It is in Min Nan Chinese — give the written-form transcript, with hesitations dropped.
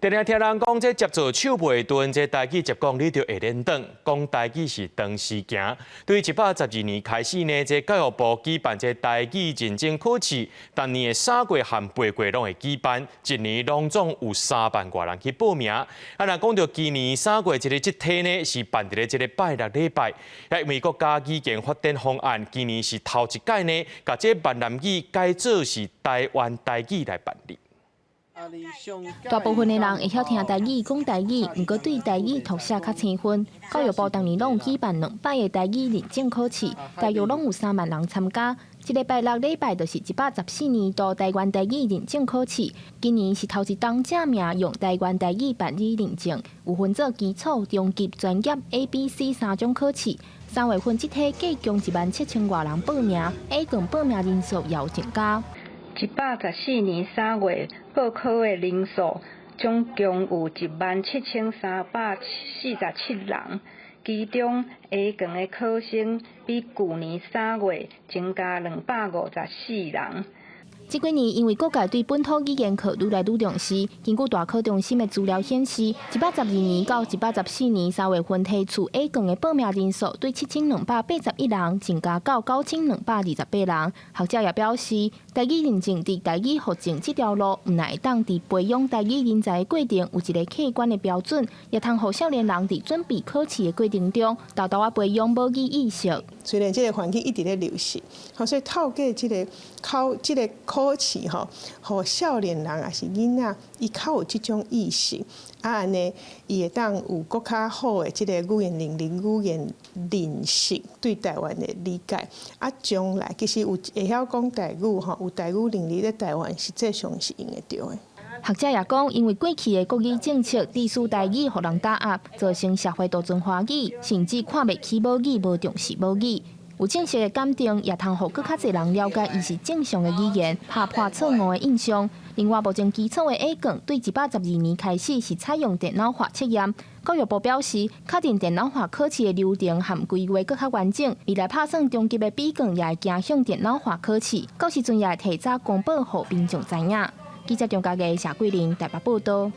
定定聽人講，這接做手袂頓，這台語接講你就會連轉，講台語是長時行。對112年開始呢，這教育部舉辦這台語認證考試，逐年的3月和8月攏會舉辦，一年攏總有3萬外人去報名。啊，若講著今年三月這个這題呢，是辦佇咧這个拜六禮拜，因為國家語言發展方案，今年是頭一屆呢，共這閩南語改做是台灣台語來辦理。大部分的人會曉聽台語、講台語，毋過對台語讀寫較生分。教育部逐年攏有舉辦兩擺的台語認證考試，大約攏有3萬人參加。這个拜六禮拜就是114年度台灣台語認證考試，今年是頭一冬正名用台灣台語辦理認證，有分做基礎、中級、專業 A、B、C 三種考試。3月份這題計共1萬7千外人報名，下降報名人數也有增加。114年3月報考的人數總共有17,347人，其中下降的考生比舊年三月增加254人。這幾年因為各界對本土語言課愈來愈重視，根據大考中心的資料顯示，112年到114年3月份提出下降的報名人數，對7,281人增加到9,228人。學者也表示，台語認證佇台語復振這條路，毋但會當佇培養台語人才的過程有一個客觀的標準，也通予少年人佇準備考試的過程中，沓沓仔培養母語意識。雖然這個環境一直咧流失，所以透過這个考這个考試吼，予少年人抑是囡仔，伊較有這種意識，啊按呢，伊會當有閣較好的這个語言能力、語言認識，對台灣的理解。啊，將來其實有會曉講台語吼，有台語能力佇台灣實際上是用會著的。學者也講，因為過去的國語政策，致使台語予人打壓，造成社會獨尊華語，甚至看袂起母語，無重視母語。有正式的檢定，也通予閣較濟人了解伊是正常的語言，拍破錯誤的印象。另外，目前基礎的 A 卷對112年開始是採用電腦化測驗。教育部表示，確認電腦化考試的流程和規劃閣較完整，未來拍算中級的 B 卷也會走向電腦化考試，到時陣也會提早公布予民眾知影。記者張家藝、謝桂玲台北報道。